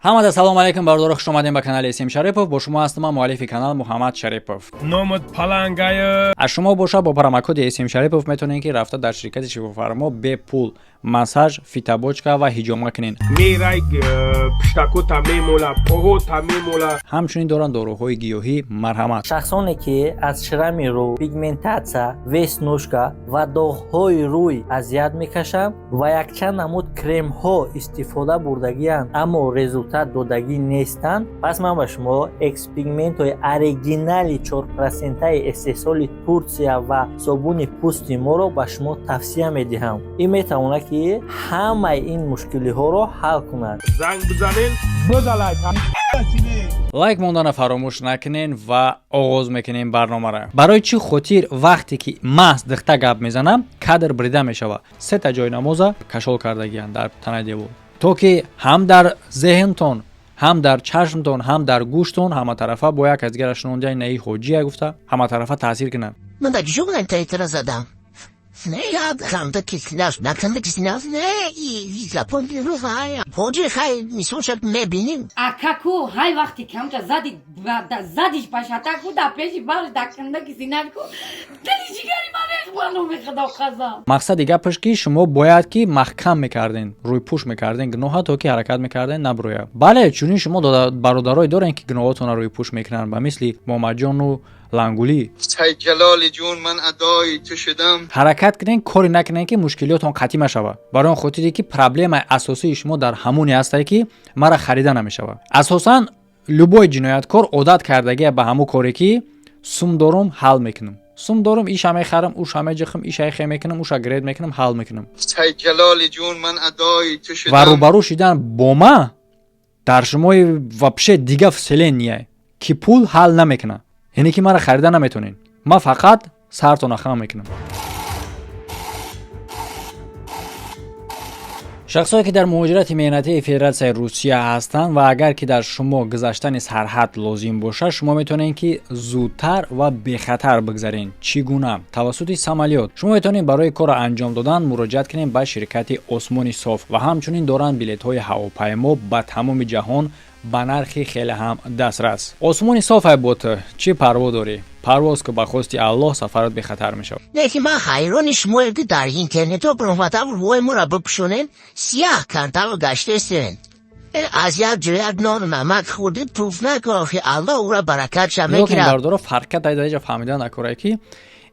Ҳамада салом алейкум, бародаро, хуш омадем ба канали Эсем Шарипов. Бо шумо ҳастам ман, муаллифи канал Муҳаммад Шарипов. Номат палангая. Аз шумо боша, бо промокоди Эсем Шарипов метавонед, ки рафта дар ширкати Шифофармо бепул массаж, фитобочка ва ҳиҷома кунед. Мерай, пиштакота мемола, поҳота мемола. Ҳамчунин доранд доруҳои гиёҳӣ, марҳамат. Шахсоне, ки аз шрами рӯй, пигментация, веснушка ва доғҳои рӯй азият мекашанд ва якчанд намуд кремҳо истифода бурдагианд, аммо результат додагӣ нестанд, пас ман ба шумо экспигментои оригинали 4%-аи истеҳсоли Турсия ва собуни пӯсти моро ба шумо тавсия медиҳам. Ин метавонад, ки ҳамаи ин мушкилиҳоро ҳал кунад. Занг бизанен, бизалай. Лайк мондана фаромӯш накунен ва оғоз мекунем барномаро. Барои чӣ хотир вақте ки маҳз дихта гап мезанам, кадр брида мешавад? Сета ҷои намоза кашол кардагиянд дар танаи девор, то ки ҳам дар зеҳнтон, ҳам дар чашмтон, ҳам дар гӯштон ҳаматарафа бо як аз дигара шунондияи наи ҳоҷия гуфта ҳаматарафа таъсир кунанд. Ман дар ҷо интернетро задам. Не, я ханда кисинаш, наканда кисинаш, не, запон ҳоҷи хай мисол шад мебиним. Акаку ҳай вақти камча зади, задиш пашатаку да пеши барш да канда кисинашку дили ҷигари ман рехт, ба худо қасам. Мақсади гапаш, ки шумо бояд ки маҳкам мекарден, рӯйпӯш мекарден гуноҳа, то ки ҳаракат мекарден, набурӯяд. Бале, чунин шумо бародарое дорем, ки гуноҳотонро рӯйпӯш мекунанд, ба мисли Муҳаммадҷону Лангулӣ. Ҷалоли ҷун, ман адои ту шудам. Ҳаракат кунен, коре накунен, ки мушкилиётон қатъӣ машавад, барои он хотире ки проблемаи асосии шумо дар ҳамоне ҳастае, ки мара харида намешавад. Асосан любой ҷинояткор одат кардагия ба ҳамун коре, ки сум дорум, ҳал мекунам, сум дорум, иша мехарам, уша меҷихам, иша хе мекунам, уша гред мекунам, ҳал мекунам. Ҷалоли ҷун, ман адои ту шудам. Ва рӯбарӯ шидан бо ма дар шумои вообще дига вселенная, ки пул ҳал намекунад, яъне ки мара харида наметонед, ман фақат сартона хам мекунам. Шахсое, ки дар муҳоҷирати меҳнатии Федератсияи Русия ҳастанд ва агар ки дар шумо гузаштани сарҳад лозим бошад, шумо метавонед, ки зудтар ва бехатар бигзаред. Чӣ гуна? Тавассути самолёт. Шумо метавонед барои корро анҷом додан муроҷиат кунед ба ширкати Осмони Соф ва ҳамчунин доранд билетҳои ҳавопаймо ба тамоми ҷаҳон ба нархи хеле ҳам дастрас. Осмони Соф ай бот, чӣ парво дорӣ, парвоз ку, ба хости Аллоҳ сафарат бехатар мешавад. Лекин ман ҳайрони шумоем, ки дар интернетҳо баромадав рӯи моро бипӯшонем, сияҳ кардаву гаштестен. Аз як ҷо як нону намак хӯрдӣ, пуф накун, охи Аллоҳ ӯро баракатша мекунад. Бардоро, фарқият дар фаҳмидан накорае, ки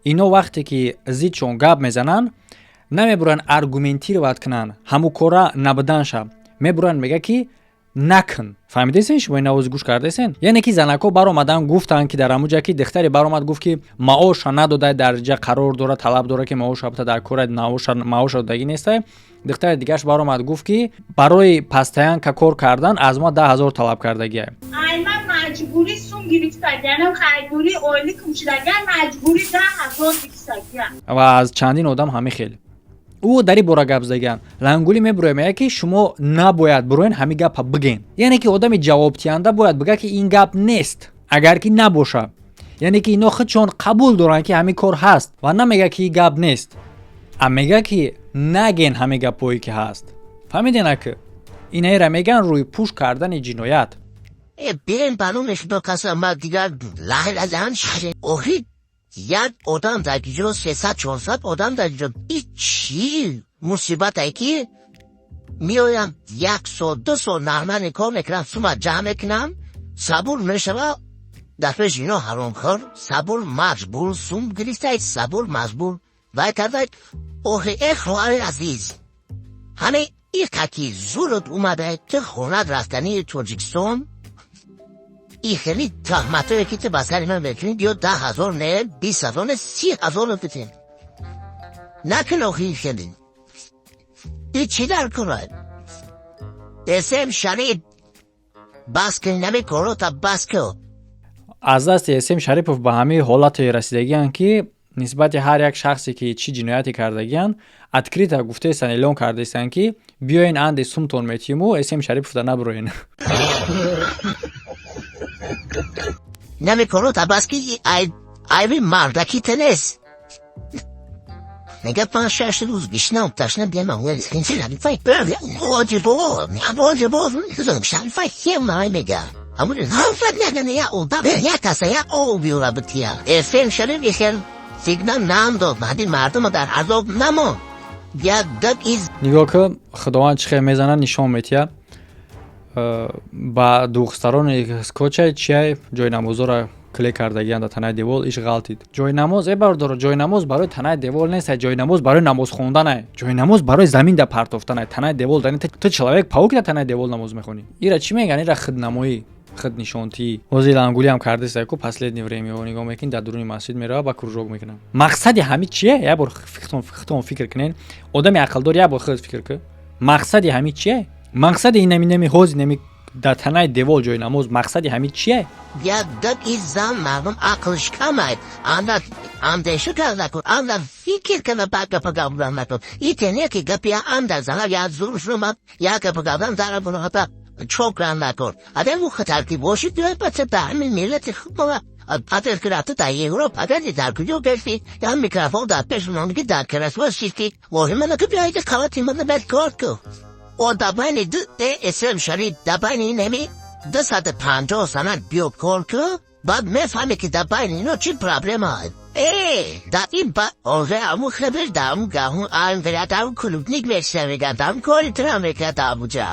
ино вақте ки зидшон гап мезананд, намебуранд аргументировать кунанд ҳамун кора набуданша, мебуранд, мега, ки накун. Фаҳмидесен шумо? Ин овози гӯш кардесен? Яъне ки занакҳо баромадан, гуфтанд, ки дар ҳамун ҷа ки духтаре баромад, гуфт, ки маоша надода, дар ҷа қарор дора, талаб дора, ки маоша бита, дар кора маоша додагӣ нестай. Духтари дигараш баромад, гуфт, ки барои постоянка кор кардан аз ма 10 000 талаб кардагия. Айман маҷбурӣ сум гирифтагианам, хайдурӣ ойликум шудагиан, маҷбурӣ 10 000 гирифтагиан. Ва аз чандин одам ҳамин хел ӯ дар ин бора гап задагиан. Лангулӣ мебурояд, меяд, ки шумо набояд буроен, ҳамин гапа бигӯен. Яъне ки одами ҷавобдиҳанда бояд бигӯяд, ки ин гап нест, агар ки набоша. Яъне ки ино худшон қабул доранд, ки ҳамин кор ҳаст, ва намегӯяд, ки ин гап нест, а мегӯяд, ки наген ҳамин гапҳое, ки ҳаст. Фаҳмиден? Ака, инаеро мегӯянд рӯйпӯш кардани ҷиноят. Бирен, ба номи Худо қасам, ман дигар лаҳлазан. Охи як одам дар ҷо, 300, 400 одам дар ҷо, и чӣ мусибате, ки меоям, як сол, 2 сол нормально кор мекунам, сума ҷамъ мекунам, сабур мешава, дар пеши ино ҳаромхӯр сабур маҷбур сум гирифтаед, сабур маҷбур вай кардаед. Охи, э хоҳари азиз, ҳаме иқа ки зурут омада, ту хонат рафтании Тоҷикистон, и хеле тӯҳматое, ки ту ба сари ман мекунӣ, биё, 10 000 не, 20 000 не, 30 000 битем. Накун охи хеле. И чӣ дар кунад? Эсем Шариф, бас кун, нами корота бас кун. Аз дасти Эсем Шарипов ба ҳамаи ҳолате расидагианд, ки нисбати ҳар як шахсе, ки чӣ ҷинояте кардагианд, открыто гуфтаестанд, эълон кардаистанд, ки биёен, анде сумтон метиҳиму, Эсем Шариповда набуроен. Нами корота бас ки, айби мардаките нест. Мега 5-6 рӯз гишнам, ташна сигнал нандод, ҳадин мардума дар азоб намон. Нигоҳ ки Худованд чӣ хел мезанад, нишон метиҳад ба духтарони скотчай чиай ҷойнамозоро клей кардагиан дар танаи девол. Иш ғалтид ҷойнамоз. Э, бародаро, ҷойнамоз барои танаи девол нест, ҷойнамоз барои намоз хонданай, ҷойнамоз барои замин да партофтанай. Танаи девол ту человек паук дар танаи девол намоз мехонӣ? Ира чӣ мегӯянд? Ира худнамоӣ, худнишонтӣ. Ҳозир лангулиам кардеста ку последнее время нигоҳ мекунӣ, дар дуруни масҷид мерава ба кружок мекунам. Мақсади ҳами чие? Як бор худтон фикр кунед. Одами ақлдор, як бор худ фикр кун, мақсади ҳами чие? Мақсади инами ҳозир нами дар танаи девол ҷои намоз, мақсади ҳами чие? Зан мардум ақлш камай, анда андеша карда кун, анда фикр кана, ба гапа гапдан накун. Итене ки гапи анда зана я зур шума я гапа гапдан дара бунота чокран накун. Агар ӯ хатар ки бошид, бача, да ҳамин миллати худ агар ки рафта дар Европа, агар дар куҷо гашти, я микрофон дар пеш монди, дар красва шишти, воҳи мана ки биёида қавати мана бед кор ку. О, да байни ду СМ Шариф, да байни неми 250 санат биё кор ку, баъд мефаҳме ки дар байни ино чӣ проблема. Э, да ин ба озе аму хабир дам гаҳу ангра дам клубник мешавига дам кори тра мекард абуҷа.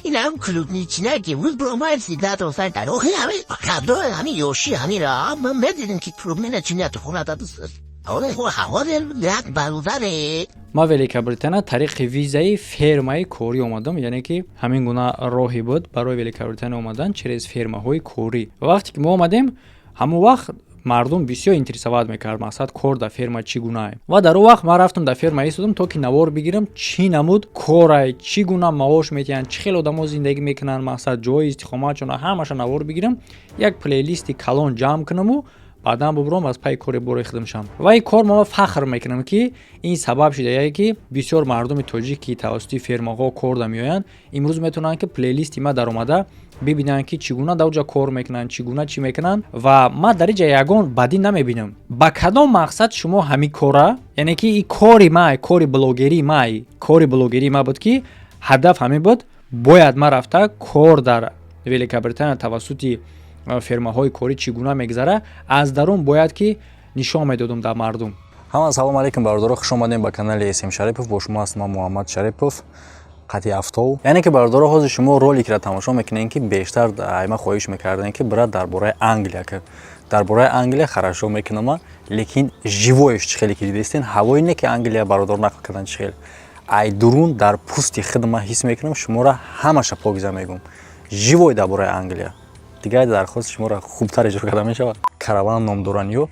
Ин ам клубничина ки буд бромай сигнат офар дар охи ҳами қабдо ҳами ёши ҳами ра ман медидим ки клубнина чиня ту хона даду. Як бародаре. Ман Великобритания тариқи визаи фермаи корӣ омадам, яъне ки ҳамин гуна роҳе буд барои Великобритания омадан через фермаҳои корӣ. Ва вақте ки мо омадем, ҳамон вақт мардум бисёр интересовать мекард, мақсад, кор дар ферма чӣ гунае. Ва дар он вақт ман рафтам, дар ферма истодам, то ки навор бигирам, чӣ намуд корай, чӣ гуна маош метиҳанд, чӣ хел одамо зиндагӣ мекунанд, мақсад, ҷои истиқоматшона, ҳамаша навор бигирам, як плейлисти калон ҷамъ кунаму баъдан бубурам, аз пайи кори бори хидм шам. Ва ин кор ма фахр мекунам, ки ин сабаб шидае, ки бисёр мардуми тоҷик, ки тавассути фермаҳо кор да меоянд, имрӯз метавонанд, ки плейлисти ма даромада бибинанд, ки чӣ гуна дар оҷа кор мекунанд, чӣ гуна чӣ мекунанд. Ва ман дар инҷа ягон бадӣ намебинам. Ба кадом мақсад шумо ҳамин кора, яъне ки и кори ма, кори блогерии ма, кори блогерии ма буд, ки ҳадаф ҳамин буд: бояд ман рафта кор дар Великобритания тавассути фермаҳои корӣ чӣ гуна мегузара, аз дарун бояд ки нишон медодум дар мардум. Ҳама салому алейкум, бародаро, хуш омадем ба канали СМ Шарипов. Бо шумо ҳастам ман, Муҳаммад Шарипов, қатъи афтов. Яъне ки, бародаро, ҳозир шумо роликро тамошо мекунем, ки бештар айма хоҳиш мекардем, ки брат, дар бораи Англия ки дар бораи Англия. Хорошо, мекунама, лекин живой ш чӣ хеле ки дидестен, ҳавои не ки Англия бародор нақл кардан, чӣ хел ай дурун дар пӯсти худ ман ҳис мекунам. Шуморо ҳамаша покиза мегӯм, живой дар бораи Англия. Дигар дархости шуморо хубтар иҷро карда мешавад. Караван ном доранд ё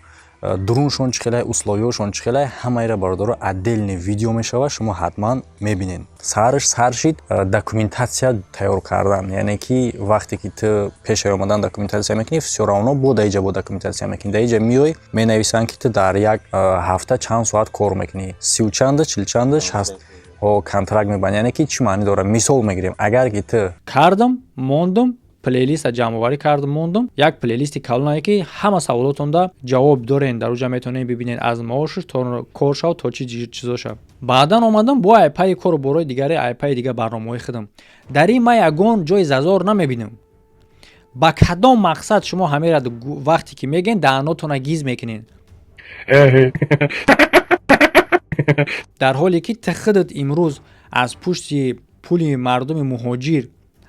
дуруншон чӣ хелай, условия шон чӣ хелай, ҳамаира, бародаро, отдельный видео мешавад, шумо ҳатман мебинед. Сарш сар шид документация тайёр кардан, яъне ки вақте ки ту пешаи омадан документация мекунӣ, всё равно бо даиҷа бо документация мекунӣ. Даиҷа миёй, менависанд, ки ту дар як ҳафта чанд соат кор мекунӣ, сию чанда, чилчанда, шаст контракт мебандӣ. Яъне ки чӣ маънӣ дорад? Мисол мегирем, агар ки ту Кардам, мондум, плейлиста ҷамъоварӣ кардам, мондум, як плейлисти калонае, ки ҳама саволотонда ҷавоб дорен. Дар уҷа метавонед бибинед, аз маошш то коршав, то чӣ чизоша. Баъдан омадам бо айпаи кору борои дигаре, айпаи дига барномаҳои худам. Дар ин ман ягон ҷои зазор намебинам. Ба кадом мақсад шумо ҳамера вақте ки мегӯен, даҳанотона гиз мекунед, дар ҳоле ки ту худат имрӯз аз пушти пули мардуми муҳоҷир,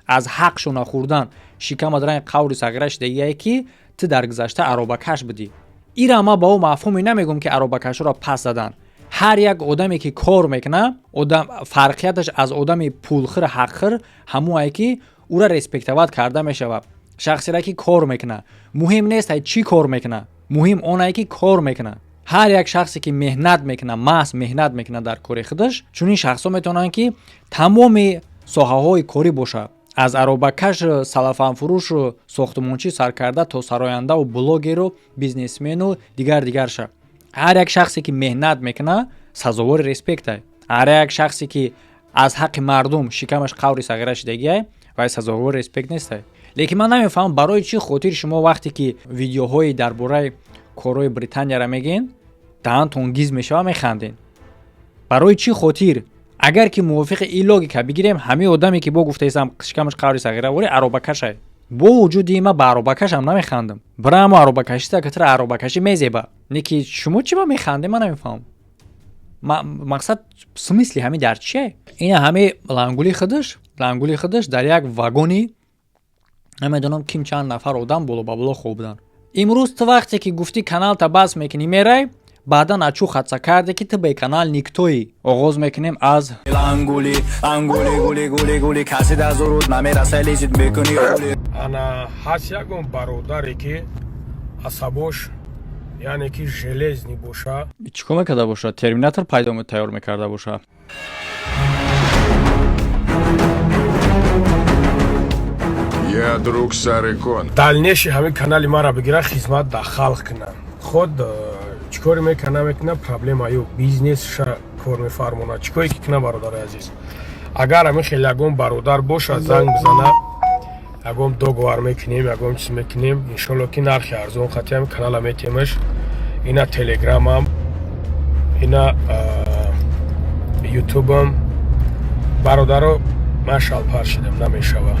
аз ҳақшона хӯрдан, шикамат ранги қаври сағира шидагие, ки ту дар гузашта аробакаш будӣ? Ира ма ба ӯ мафҳуме намегӯм, ки аробакашҳоро пас задан. Ҳар як одаме, ки кор мекунад, одам фарқияташ аз одами пулхир, ҳақхир ҳамоае, ки ӯра респектовать карда мешавад. Шахсере, ки кор мекунад, муҳим нест ай чӣ кор мекунад, муҳим онае, ки кор мекунад. Ҳар як шахсе, ки меҳнат мекунад, маҳз меҳнат мекунад дар кори худаш, чунин шахсҳо метавонанд, ки тамоми соҳаҳои корӣ бошад, аз аробакаш, салафанфурӯшу сохтмончӣ саркарда то сарояндаву блогеру бизнесмену дигар дигарша. Ҳар як шахсе, ки меҳнат мекунад, сазовори респектай. Ҳар як шахсе, ки аз ҳаққи мардум шикамаш қаври сағира шидагиай, вай сазовори респект нестай. Лекин ман намефаҳмам, барои чӣ хотир шумо вақте ки видеоҳои дар бораи корҳои Британияро мегӯен, даҳантон гиз мешава, механден. Барои чӣ хотир? Агар ки мувофиқи ин логика бигирем, ҳамин одаме ки бо гуфтаистам, шикамаш қаври сағираворӣ аробакашай. Бо вуҷуди ин, ман ба аробакашам намехандам. Бира, ҳамо аробакашиста, ки тира аробакашӣ мезеба. Не ки шумо чӣ ба механдем, ман намефаҳмам. Мақсад, смысли ҳамин дар чие? Ина ҳами лангули худаш дар як вагони, намедонам ким, чанд нафар одам боло ба боло хоб буданд. Имрӯз ту вақте ки гуфтӣ, каналта бас мекунӣ, мерай, баъдан ачӯ хатса карде, ки ту беканал никто ӣ. Оғоз мекунем аз Лангули, ангули, гули, гули, гули, касе дар зуруд намераса, лезит мекунӣ. Ана ҳаст ягон бародаре, ки асабош, яъне ки железный боша. Чӣ кор мекарда боша? Терминатор пайдо тайёр мекарда боша. Я друг Сары Кон. Дальнейший ҳамин канали маро бигира, хизмат дар халқ кунам. Худ чӣ коре мекана, мекуна, проблема ё бизнесша кор мефармонад, чӣ коре ки куна. Бародари азиз, агар ҳамин хел ягон бародар боша, занг бизана, ягон договор мекунем, ягон чиз мекунем, иншолло, ки нархи арзон хати ҳамин канала метемаш. Ина телеграмам, ина ютубам. Бародаро, ман шалпар шидам, намешава.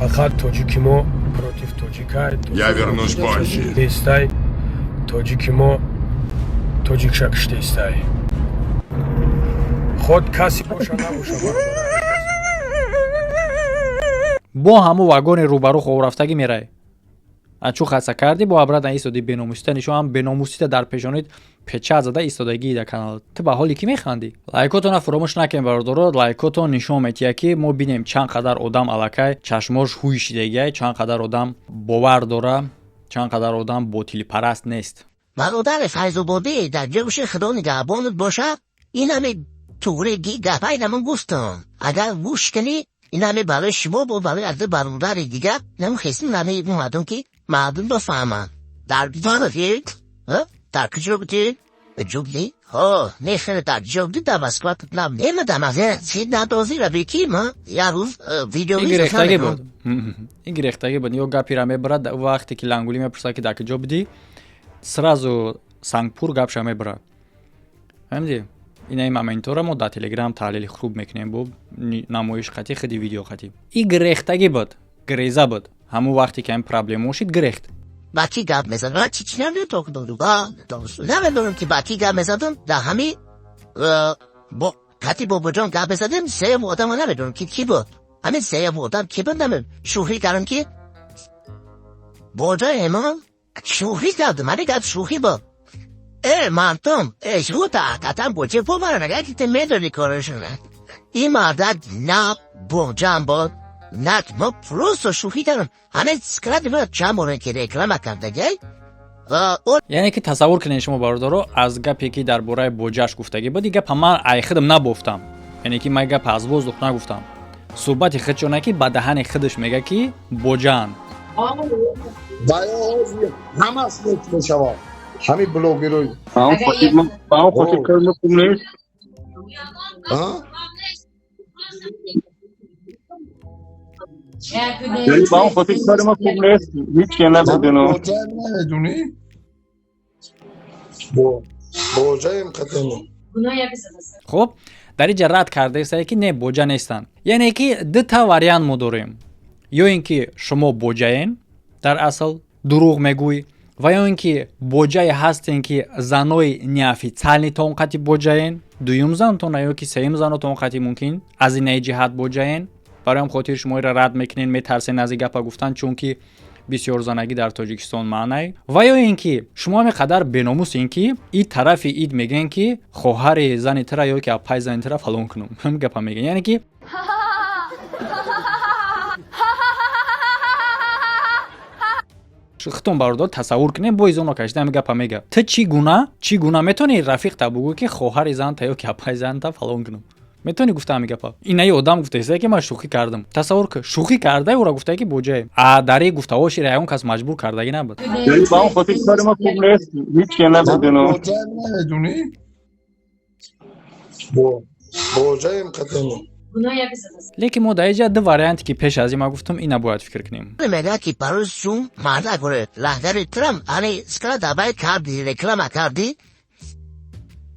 Фақат тоҷики мо против тоҷикай. Я вернусь позже. Нестай. Тоҷики мо тоҷикша киштестай. Худ касе боша, набоша, бародари. Бо ҳамун вагони рӯбарӯ хобрафтагӣ мерай, ачӯ хаста кардӣ, бо обратно истоди, беномусита нишон ҳам беномусита дар пешонид печат зада истодагии дар канал. Ту ба ҳоли кӣ механдӣ? Лайкотона фуромӯш накунед, бародаро. Лайкотон нишон метиҳад, ки мо бинем, чанд қадар одам аллакай чашмош ҳуй шидагиай, чанд қадар одам бовар дора, чанд қадар одам ботилипараст нест. Бародари Файзободӣ, дар ҷӯши Худо нигаҳбонат боша. Ин ҳами туғри гапай намон гуфтам, агар гӯш кунӣ, ин ҳами барои шумо бо барои ади бародари дигар нам хестим, нами мардум, ки мардум бифаҳманд. Дар дар куҷо будӣ? Ҷубли? Ҳо, не, хеле дар ҷо будӣ, дар Москва нам немадам, аз надозира бики ма як рӯз видео. Ин гирехтагӣ буд, ин гирехтагӣ буд. Ё гапира мебарад, вақте ки лангулӣ мепурсад, ки дар куҷо будӣ, сразу сангпур гапша мебарад. Фаҳмидӣ? Инаи моментора мо дар телеграм таҳлили хуб мекунем, бо намоиш қатӣ, худи видео қатӣ. И гирехтагӣ буд, гиреза буд. Ҳамун вақте ки ҳамин проблема шид, гирехт. Ба ки гап мезадам? Чи чи намедонам, ки ба ки гап мезадам. Дар ҳами қати бобоҷон гап мезадем. Сеюм одама намедонам, ки ки буд. Ҳамин сеюм одам ки буд, намедонам. Шӯхӣ кардам, ки боҷои эмон шӯхӣ кардам. Ҳамин гап шӯхӣ буд. Мардум шута қатан боҷа боваран, агар ки ту медони корашона. Ин мардак на боҷам буд, на мо, просто шӯхӣ кардам. Ҳамин скради ма чанд бора ки реклама кардагай. Яъне ки тасаввур кунед шумо, бародаро, аз гапе ки дар бораи боҷааш гуфтагӣ буд. И гапа ман ай худам набофтам, яъне ки ман гапа аз воздух нагуфтам. Суҳбати худшона, ки ба даҳани худаш мега, ки боҷаанд. Ҳамаш мешавад, ҳамин блогеро. Ба он хотир кори мо хуб нест. Яъне ба он хотир кори мо хуб нест, ҳеҷ ке намедонам. Намедонӣ, боҷаем қатени. Хуб, дар инҷа рад кардаистае, ки не, боҷа нестанд. Яъне ки дута вариант мо дорем: ё ин ки шумо боҷаен, дар асл дурӯғ мегӯй, ва ё ин ки боҷае ҳастен, ки занои неофициальный тон қати боҷаен, дуюм зантона ё ки сеюм занотон қати мумкин аз инаи ҷиҳат боҷаен. Барои ҳам хотир шуморо рад мекунен, метарсен аз ин гапа гуфтан, чунки бисёрзанагӣ дар Тоҷикистон маънай. Ва ё ин ки шумо ҳаме қадар беномусен, ки и тарафи ид мегӯен, ки хоҳари зани тира ё ки аппаи зани тира фалон кунум. Ҳам гапа мегӯен, яъне ки худтон, бародар, тасаввур кунем, бо изоно кашида ҳами гапа мега. Ту чӣ гуна метавонӣ рафиқта бугӯ, ки хоҳари занта ё ки аппаи занта фалон кунум? Метавонӣ гуфта ҳами гапа? Инаи одам гуфтаиста, ки ман шӯхӣ кардам. Тасаввур кун, шӯхӣ карда, ӯра гуфта, ки боҷае. А дар ин гуфтаҳошира ягон кас маҷбур кардагӣ набуд. Яъне ба он хотир кори мо хуб нест, ҳеҷ ке намедонам. Намедонӣ, боҷаем қатени. Лекин мо дар инҷа ду варианте, ки пеш аз ин ман гуфтам, ина бояд фикр кунем. Мега, ки барои сум мардак лаҳгари трам ани скрада бай карди, реклама карди.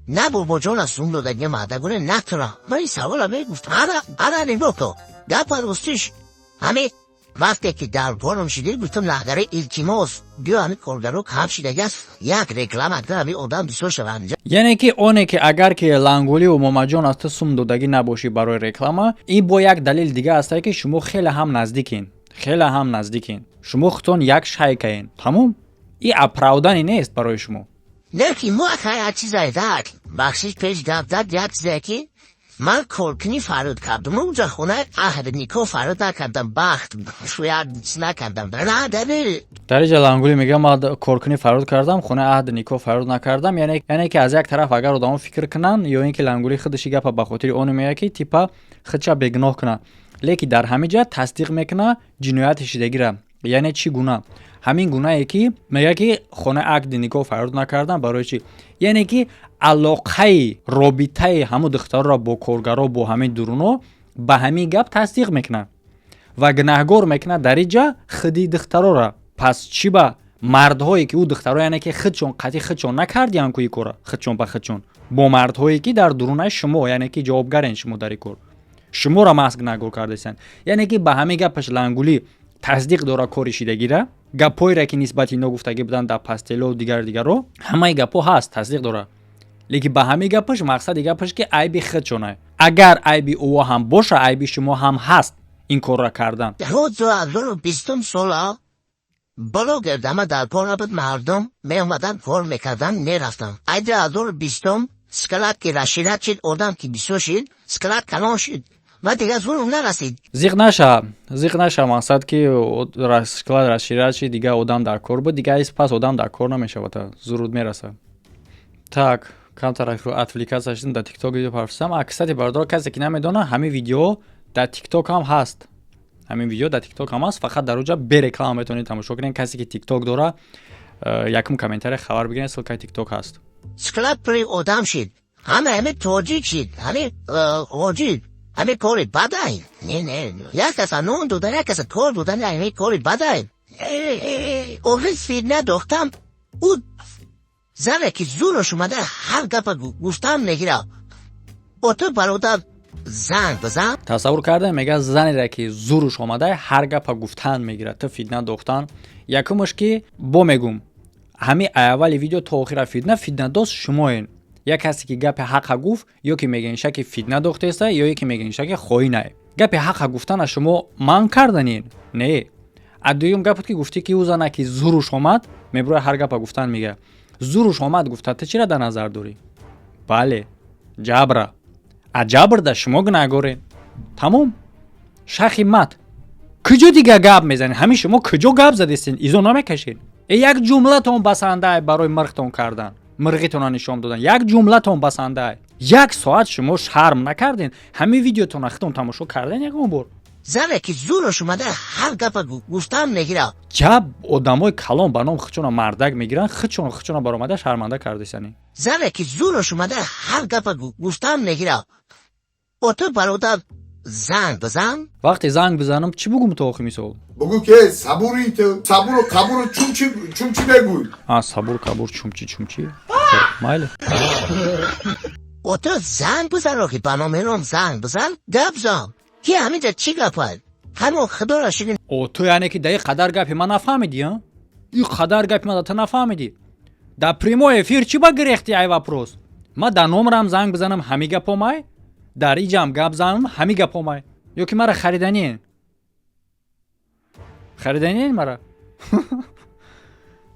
На бобоҷона сум додагия мардагоне натура. Ман ин савола мегуфтам. Ана, ана нигоҳ кун. Гапа ростиш. Ҳами вақте ки дар корум шидӣ, гуфтам, лаҳгари, илтимос, биё, ҳами коргаро кам шидагиаст, як реклама кар, ҳами одам бисёр шаванд. Яъне ки оне ки агар ки Лангуливу Момаҷон аз ту сум додагӣ набошӣ барои реклама, ин бо як далели дига астае, ки шумо хеле ҳам наздикин, хеле ҳам наздикин, шумо худтон як шайкаен, тамом. И оправдание нест барои шумо. Не ки мо як чизае дад, бахшиш, пеш гап зад, як чизе ки ман коркунӣ фарёд кардам, унҷа хонаи аҳли никоҳ фарёд накардам, бахт шояд чиз накардам. Дар инҷа Лангулӣ мега, ман коркунӣ фарёд кардам, хонаи аҳди никоҳ фарёд накардам. Яъне ки аз як тараф агар одамо фикр кунанд, ё ин ки Лангулӣ худаши гапа ба хотири оне мега, ки типа худша бегуноҳ кунад, лекин дар ҳамин ҷа тасдиқ мекунад ҷинояти шидагира. Яъне чӣ гуна? Ҳамин гунае ки мега, ки хонаи акди никоҳ фарёд накардам. Барои чӣ? Яъне ки алоқаи робитаи ҳамун духтарро бо коргаро, бо ҳамин дуруно ба ҳамин гап тасдиқ мекунад ва гунаҳгор мекунад дар ин ҷа худи духтарора. Пас чӣ ба мардҳое ки ӯ духтаро, яъне ки худшон қатъи худшон накардиям ку ин кора, худшон ба худшон бо мардҳое ки дар дурунаи шумо, яъне ки ҷавобгарен шумо дар ин кор, шуморо маҳз гунаҳгор кардастанд. Яъне ки ба ҳамин гапаш Лангулӣ тасдиқ дора кори шидагира, гапҳоере ки нисбати ино гуфтагӣ буданд дар пастело, дигар дигарро, ҳамаи гапҳо ҳаст, тасдиқ дора. Лекин ба ҳамин гапаш мақсади гапаш ки айби худшона. Агар айби ӯо ҳам боша, айби шумо ҳам ҳаст ин корро кардан. 2020 сола блогер дама дар кор набуд, мардум меомадан, кор мекардан, мерафтам. Ай 2020 склад ки расширять шид, одам ки бисёр шид, склад калон шид ва дигар зурум нарасид. Зиқ наша, зиқ наша. Мақсад ки склад расширять шид, дигар одам дар кор буд, дигар пас одам дар кор намешавад, зуруд мерасад. Так, камтар отвлекаться шудем, дар Тикток видео парфисам. А кстати, бародаро, касе ки намедона, ҳамин видео дар Тикток ҳам ҳаст. Ҳамин видео дар Тикток ҳам ҳаст, фақат дар уҷа бе реклама метавонед тамошо кунед. Касе ки Тикток дора, якум комментария хабар бигиред, ссылкаи Тикток ҳаст. Склад пури одам шид, ҳама ҳаме тоҷик шид, ҳаме ҳоҷир, ҳаме кори бадай. Не, не, як каса нон додан, як каса кор додан, ҳаме кори бадай. Охир фитна дохтам, ӯ зане ки зураш омада, ҳар гапа гуфтам мегира. Ото бародар, занг бизан. Тасаввур кардем, мега, занере ки зуруш омада, ҳар гапа гуфтан мегирад, ту фитна дохтан. Якумаш ки бо мегум, ҳамин аввали видео то охира фитна, фитнадост шумоен. Як касе ки гапи ҳақа гуфт, ё ки мегӯен ки фитна дохтеста, ё ки мегӯен ки хоинае. Гапи ҳақа гуфтана шумо манъ карданин не. А дуюм гапот ки гуфтӣ, ки ӯ зана ки зуруш омад, мебурояд, ҳар гапа гуфтан мега. Зуруш омад гуфта, ту чира дар назар дорӣ? Бале, ҷабра. А ҷабрда шумо гунаҳгоред, тамом, шахи мат. Куҷо дига гап мезанед? Ҳамин шумо куҷо гап задестен? Изо намекашед. Э, як ҷумлатон басандае барои мирхтон кардан, мирғитона нишон додан, як ҷумлатон басандае. Як соат шумо шарм накарден? Ҳамин видеотона худтон тамошо карден ягон бор? Зане ки зураш омада, ҳар гапа гуфтан мегира. Ҷаб одамои калон ба ном худшона мардак мегиранд, худшон худшона баромада шарманда кардесани. Зане ки зураш омада, ҳар гапа гуфтан мегира. Ото бародар, занг бизан. Вақте занг бизанам, чӣ бугум то охи, мисол? Бугу ки сабури ту, сабуру қабуру чумчи чумчи бегӯй. А, сабур, кабур, чумчи чумчи, майли. Ото занг бизан, охи ба номером занг бизан, гап зан ки ҳаминҷа чӣ гапад, ҳамон худоро шукр. О, ту яъне ки дар ин қадар гапи ман нафаҳмидӣ, а? Ин қадар гапи ман ту нафаҳмидӣ? Дар прямой эфир чӣ ба гирехти ай вопрос? Ман дар номерам занг бизанам, ҳами гап омай, дар иҷам гап занам, ҳами гап омай. Ё ки мара хариданиен, хариданиен мара?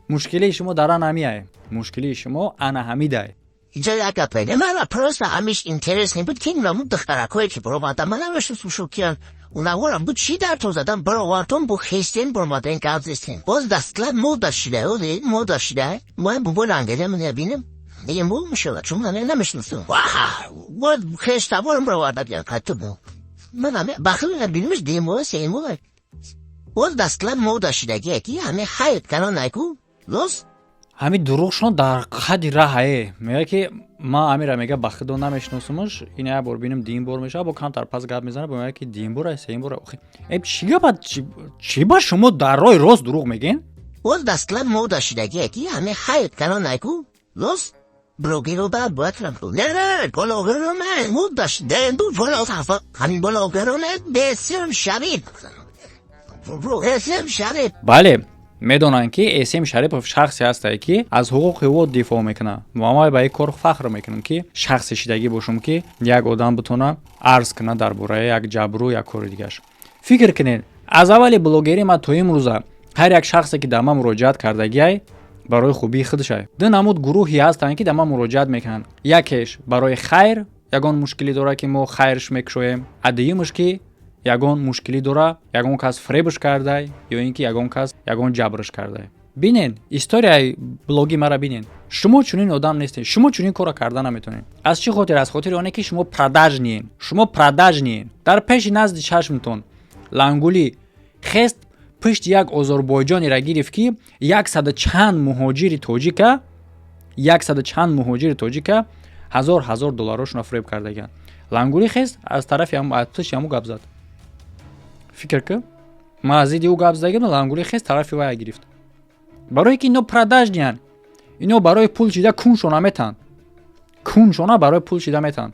Мушкилии шумо дар ан ҳамиай, мушкилии шумо ана ҳамидай. Инҷа як гапе мана просто ҳамиш интересный буд, ки намун духтаракое ки баромадам, ман намешносум шукиян унаворам буд, чӣ дар то задам баровардон, бо хестен баромаден, гап зестен. Боз дастлаб мода шида, мода шида, моям бубо лангеда мебинем, дигем бу мешавад, чун ман намешносум. Боз хештаборам баровардам, катуб ман ҳаме бахил набинимш демо семо. Боз дастлаб мода шидагие ки ҳаме хайр кано найку лоз. Ҳамин дурӯғшон дар қадди раҳае. Мега ки ман амира, мега, ба худо намешиносумаш, ин як бор бинем, дуюм бор мешава, бо камтар пас гап мезана, бо мега ки дуюм бор, сеюм бор. Э, чӣ гапа? Чӣ ба шумо дар роҳи рост дурӯғ мегӯен? Боз дастлаб мода шидагие ки ҳаме хайр кано найку лоз. Блогерро ба бояд, не, блогерро не, муддаш ҳамин блогерро не, бесим Шариф, Эсем Шариф. Бале, медонанд, ки Эсем Шарипов шахсе ҳастае, ки аз ҳуқуқи ӯ дифоъ мекунад, ва ман ба ин кор фахр мекунам, ки шахсе шидагӣ бошам, ки як одам битона арз кунад дар бораи як ҷабру, як кори дигаш. Фикр кунед, аз аввали блогерӣ ман то имрӯза ҳар як шахсе, ки дар ман муроҷиат кардагиай, барои хубии худашай. Ду намуд гурӯҳе ҳастанд, ки дар ман муроҷиат мекунанд: якеш барои хайр, ягон мушкилӣ дорад, ки мо хайрш мекушоем, а дуюмаш, ки ягон мушкилӣ дора, ягон кас фиребш кардай ё ин ки ягон кас ягон ҷабрш кардай. Бинен, историяи блоги мара бинен. Шумо чунин одам нестед, шумо чунин корро карда наметавонед. Аз чӣ хотир? Аз хотири оне, ки шумо продажный ен, шумо продажный ен. Дар пеши назди чашмтон Лангулӣ хест, пушти як озорбойҷонеро гирифт, ки яксаду чанд муҳоҷири тоҷика, яксаду чанд муҳоҷири тоҷика ҳазор ҳазор долларошонро фиреб кардагианд. Лангулӣ хест, аз тарафи аз пушти ҳаму гап зад. Фикр ки, ман аз зидди ӯ гап задагим, Лангулӣ хест, тарафи вая гирифт, барое ки ино продажный анд. Ино барои пул шида куншона метаҳанд, куншона барои пул шида метаҳанд.